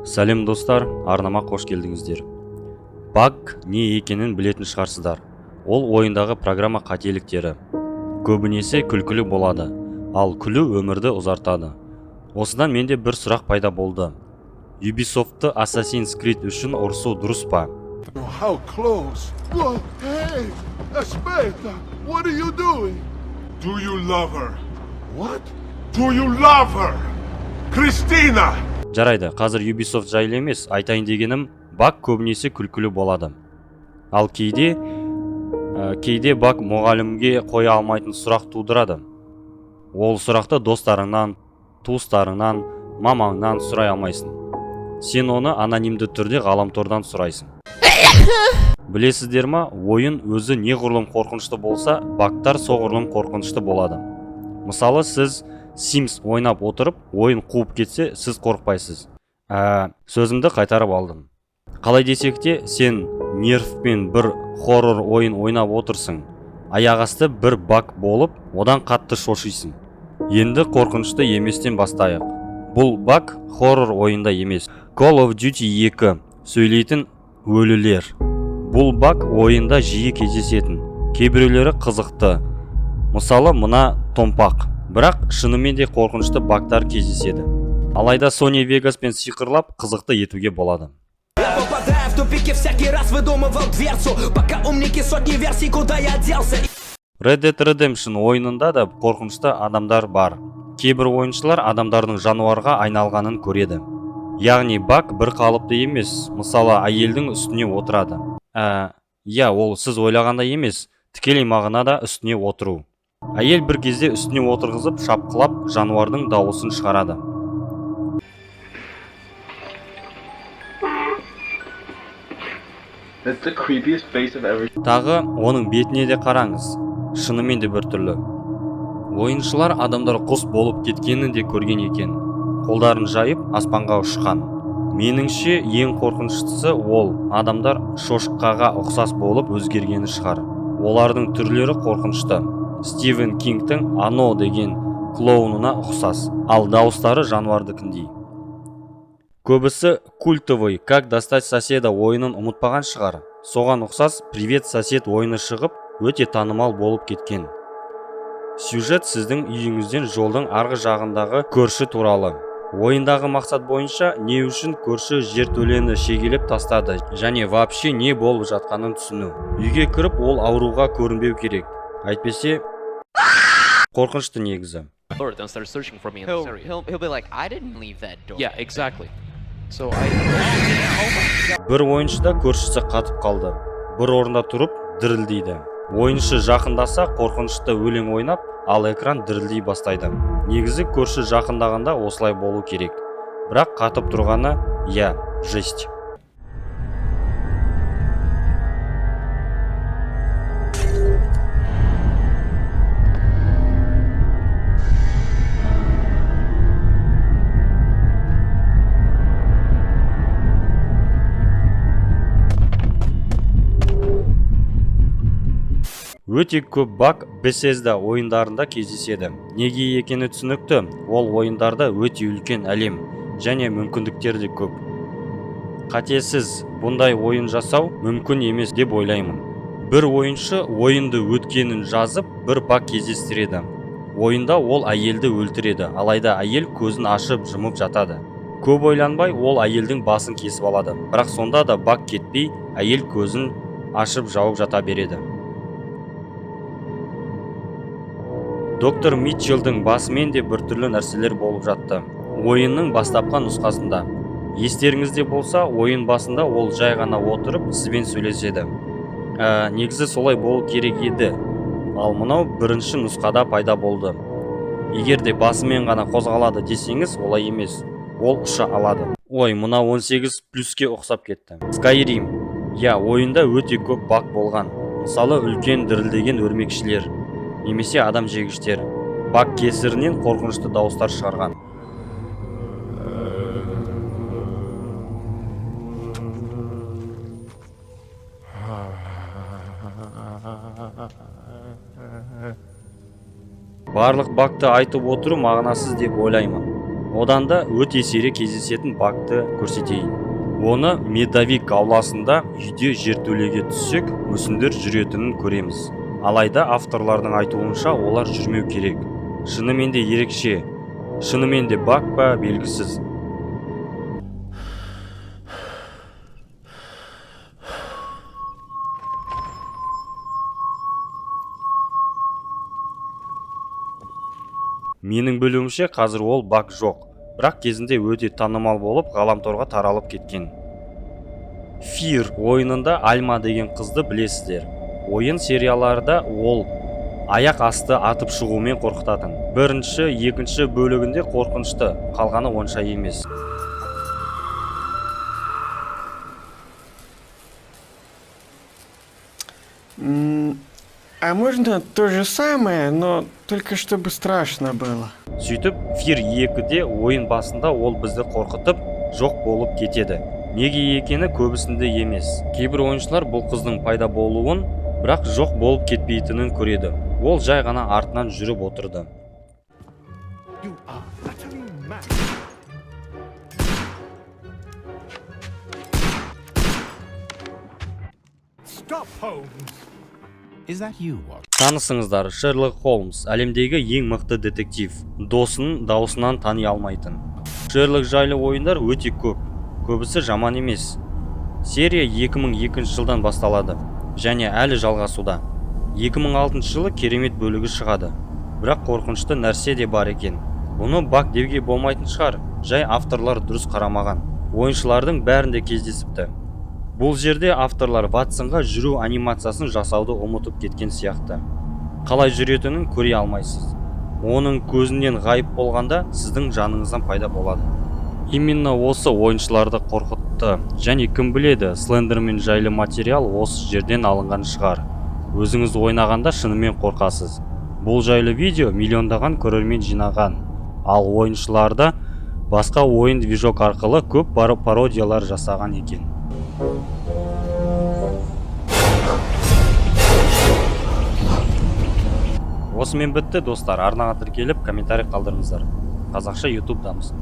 Сәлем, достар, арнама қош келдіңіздер. Баг не екенін білетін шығарсыздар. Ол ойындағы программа қателіктері. Көбінесе күлкілі болады, ал күлу өмірді ұзартады. Осыдан менде бір сұрақ пайда болды. Ubisoft'ты Assassin's Creed үшін ұрсу дұрыс па? How close? Whoa, hey, aspetta! What are you doing? Do you love her? What? Do you love her? Christina! Жарайды, қазір Ubisoft жайлы емес, айтайын дегенім, баг көбінесе күлкілі болады. Ал кейде баг мұғалімге қоя алмайтын сұрақ тудырады. Ол сұрақты достарыңнан, туыстарыңнан, мамаңнан сұрай алмайсың. Сен оны анонимді түрде ғаламтордан сұрайсың. Білесіздер ма, ойын өзі неғұрлым қорқынышты болса, багтар соғұрлым қорқынышты болады. Мысалы, сіз Sims ойнап отырып, ойын қуып кетсе, сіз қорықпайсыз. Сөзімді қайтарып алдым. Қалай десек те, сен нервпен бір хоррор ойын ойнап отырсың. Аяқ асты бір баг болып, одан қатты шошисың. Енді қорқынышты еместен бастайық. Бұл баг хоррор ойында емес. Call of Duty 2 сөйлейтін өлілер. Бұл баг ойында жиі кездесетін. Кейбіреулері қызықты. Мысалы, мына томпақ. Бірақ шынымен де қорқынышты багтар кездеседі. Алайда Sony Vegas-пен сиқырлап қызықты етуге болады. Я попадаю в тупики, всякий раз выдумывал дверцу, пока умники сотни версий, куда я делся. Red Dead Redemption ойынында да қорқынышты адамдар бар. Кейбір ойыншылар адамдардың жануарға айналғанын көреді. Яғни баг бір қалыпты емес, мысалы, әйелдің үстіне отырады. Иә, ол сіз ойлағандай емес, тікелей мағынада үстіне отыру. Әйел бір кезде үстіне отырғызып, шапқылап жануардың дауысын шығарады. That's the creepiest face I've ever Тағы оның бетіне де қараңыз. Шынымен де біртүрлі. Ойыншылар адамдар құс болып кеткенін де көрген екен. Қолдарын жайып аспанға ұшқан. Меніңше, ең қорқыныштысы ол адамдар шошқаға ұқсас болып өзгергені шығар. Олардың түрлері қорқынышты. Стивен Кингтің Оно деген клоунына ұқсас, ал дауыстары жануардікіндей. Көбісі культовый «Как достать соседа» ойынын ұмытпаған шығар. Соған ұқсас «Привет, сосед» ойыны шығып, өте танымал болып кеткен. Сюжет сіздің үйіңізден жолдың арғы жағындағы көрші туралы. Ойындағы мақсат бойынша не үшін көрші жертөлені шегелеп тастады және вообще не болып жатқанын түсіну. Үйге кіріп, ол ауруға көрінбеу керек. Әйтпесе қорқынышты негізі. Alert and start searching for me in He'll this area. he'll be like, "I didn't leave that door." Yeah, exactly. So I Бір ойыншыда көршісі қатып қалды. Бір орында тұрып дірілдейді. Ойыншы жақындаса, қорқынышты өлең ойнап, ал экран дірілдей бастайды. Негізі көрші жақындағанда осылай болу керек. Бірақ қатып тұрғаны, иә, жесть. Өте көп баг Bethesda ойындарында кездеседі. Неге екені түсінікті, ол ойындарда өте үлкен әлем және мүмкіндіктер де көп. Қатесіз бұндай ойын жасау мүмкін емес деп ойлаймын. Бір ойыншы ойынды өткенін жазып, бір баг кездестіреді. Ойында ол әйелді өлтіреді, алайда әйел көзін ашып жұмып жатады. Көп ойланбай ол әйелдің басын кесіп алады, бірақ сонда да баг кетпей, әйел көзін ашып жауып жата береді. Доктор Митчеллдің басымен де біртүрлі нәрселер болып жатты. Ойынның бастапқы нұсқасында. Естеріңізде болса, ойын басында ол жай ғана отырып сізбен сөйлеседі. Негізі солай болу керек еді. Ал мынау бірінші нұсқада пайда болды. Егер де басымен ғана қозғалады десеңіз, олай емес. Ол ұша алады. Ой, мына 18 плюске ұқсап кетті. Skyrim. Иә, ойында өте көп баг болған. Мысалы, үлкен дірілдеген өрмекшілер немесе адам жегіштер. Баг кесірінен қорқынышты дауыстар шығарған. Барлық багты айтып отыру мағынасыз деп ойлаймын. Одан да өте сирек кездесетін багты көрсетейін. Оны Медовик ауласында үйде жертөлеге түссек, мүсіндер жүретінін көреміз. Алайда авторлардың айтуынша, олар жүрмеу керек. Шынымен де ерекше. Шынымен де баг па, белгісіз. Менің білуімше, қазір ол баг жоқ. Бірақ кезінде өте танымал болып, ғаламторға таралып кеткен. Fear ойынында Альма деген қызды білесіздер. Ойын серияларда ол аяқ асты атып шығумен қорқытатын. Бірінші, екінші бөлігінде қорқынышты, қалғаны онша емес. А можно то же самое, но только чтобы страшно было? Сөйтіп, Fear 2-де ойын басында ол бізді қорқытып, жоқ болып кетеді. Неге екені көбісінде емес. Кейбір ойыншылар бұл қыздың пайда болуын, бірақ жоқ болып кетпейтінін көреді. Ол жай ғана артынан жүріп отырды. You are utterly mad. Stop, Holmes. Is that you, Watson? Танысыңыздар, Шерлок Холмс, әлемдегі ең мықты детектив. Досын дауысынан тани алмайтын. Шерлок жайлы ойындар өте көп. Көбісі жаман емес. Серия 2002 жылдан басталады және әлі жалғасуда. 2006 жылы керемет бөлігі шығады. Бірақ қорқынышты нәрсе де бар екен. Бұны баг деуге болмайтын шығар, жай авторлар дұрыс қарамаған. Ойыншылардың бәрінде кездесіпті. Бұл жерде авторлар Ватсонға жүру анимациясын жасауды ұмытып кеткен сияқты. Қалай жүретінін көре алмайсыз. Оның көзінен ғайып болғанда, сіздің жаныңыздан пайда болады. Именно осы ойыншыларды қорқытты. Және кім біледі, Слендермен жайлы материал осы жерден алынған шығар. Өзіңіз ойнағанда шынымен қорқасыз. Бұл жайлы видео миллиондаған көрермен жинаған. Ал ойыншыларда басқа ойын движок арқылы көп пародиялар жасаған екен. Осымен бітті, достар. Арнаға тіркеліп, комментарий қалдырыңыздар. Қазақша YouTube дамысын.